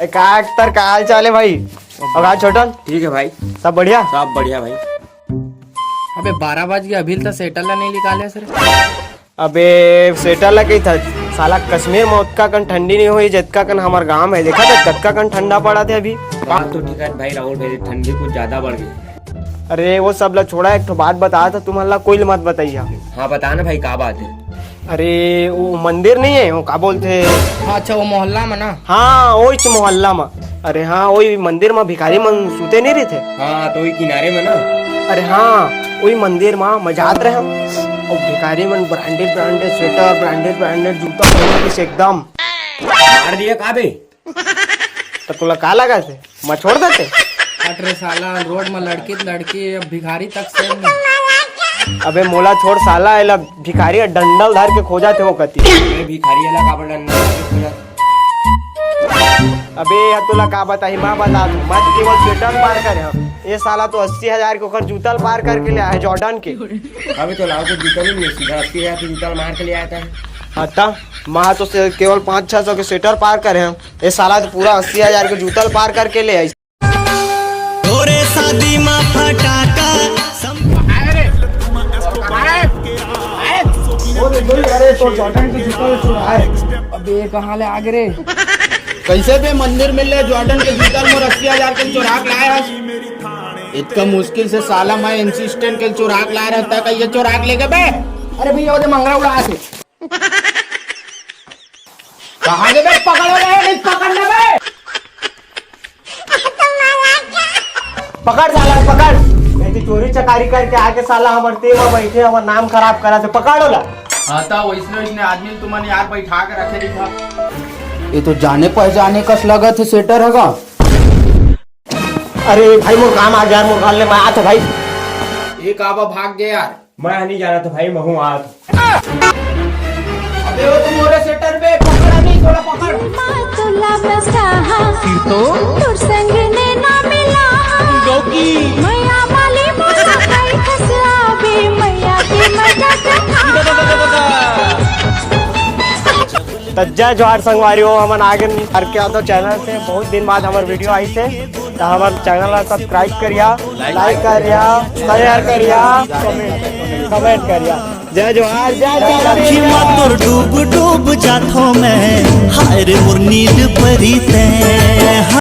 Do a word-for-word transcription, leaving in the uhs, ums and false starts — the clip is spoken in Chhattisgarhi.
ए, का अख्तर, का हाल चाल है भाई? और का छोटन? ठीक है भाई। सब बढ़िया? सब बढ़िया भाई। अबे बारह बज गया, अभी तक सेटर ला नहीं निकाले सर। अबे सेटर ला कही था, साला कश्मीर में उतका कन ठंडी नहीं हुई जतका कन हमार गांव है। देखा था कतका कन ठंडा पड़ा थे अभी। बात तो ठीक है भाई राहुल भाई, ठंडी कुछ ज्यादा बढ़ गई। अरे वो सब ला छोड़ा, एक ठो बात बता था तुम ला, कोई ला मत बताइया। हाँ बता ना भाई, का बात है? अरे वो मंदिर नहीं है, वो का बोलते हैं? हाँ, अच्छा वो मोहल्ला में ना। हाँ वही मोहल्ला में। अरे हाँ वही मंदिर में भिखारी मन सूते नहीं रहिथे। हाँ तो वही किनारे में ना। अरे हाँ वही मंदिर में मैं जात रहे हूँ। और भिखारी मन branded branded sweater, branded branded जूता पहन के एकदम। मार दिया का बे? तो तुला का लगा थे? मैं छोड़ देते? हट रे साला, रोड में लड़की त लड़की, अब भिखारी तक सेम नहीं। अबे मोला छोड़ साला, एला भिखारी डंडल धर के खोजा थे वो कती। अरे भिखारी वाला काबर डंडल धर के खोजा? अबे यार तुला का बताही, मैं बता दूं, मैं तो केवल स्वेटर पार करे हूँ। ये साला तो अस्सी हजार के ओकर जूता ल पार करके ले आया है जॉर्डन के। अबे तो लाओ तो जूता नहीं मिले, सीधा अस्सी हजार के जूता मार के ले आया था। हाँ ता, मैं तो से केवल पाँच छह सौ के स्वेटर पार करे हूँ। ये साला तो पूरा अस्सी हजार के जूता ल पार करके ले आई। तोरे शादी मा फटाका सम- अरे तो जॉर्डन के जूता चुराए। अबे कहाँ ले आगे रे? कैसे बे मंदिर में ले जॉर्डन के जूता मोर अस्सी हजार के चुराक लाए हस? इतना मुश्किल से साला मैं एनसी स्टैंड के चुराक लाए रहता, का ये चुराक लेके बे? अरे भैया, वो दे मंगरा उड़ा से। कहाँ ले बे? पकड़ ले, नहीं पकड़ना बे। पकड़ साला, पकड़। नहीं तो चोरी चकारी करके आके साला हमर तेवा बैठे, हमर नाम खराब करा से। पकड़ ओला। हाँ, तो वैसने, वैसने आदमी तुमन यार बैठा के रखे रही था। ये तो जाने पहचाने कस लगत है, सेटर हगा। अरे भाई, मोर काम आ गया, मोर घर ले मैं आत हूँ भाई। ये काबा भाग गया यार। मैं नहीं जाना था भाई, महू आत। अबे वो तो मोरे सेटर बे, पकड़ा नहीं, थोड़ा पकड़। मातुला बसाहा, फिर तो? तोर संग ने ना मिला। गौकी। मैया वाली मोसा कई खसलाबे, मैया के मजा के खा। त जय जोहार संगवारी हो, हमन आगे करके आता चैनल से, बहुत दिन बाद हमर वीडियो आई से, तो हमर चैनल ला सब्सक्राइब करिया, लाइक करिया, शेयर करिया, कमेंट करिया। जय जोहार, जय जोहार। आँखी मा तोर डूब डूब जाथो मैं, हाय रे मोर नींद परी तैं।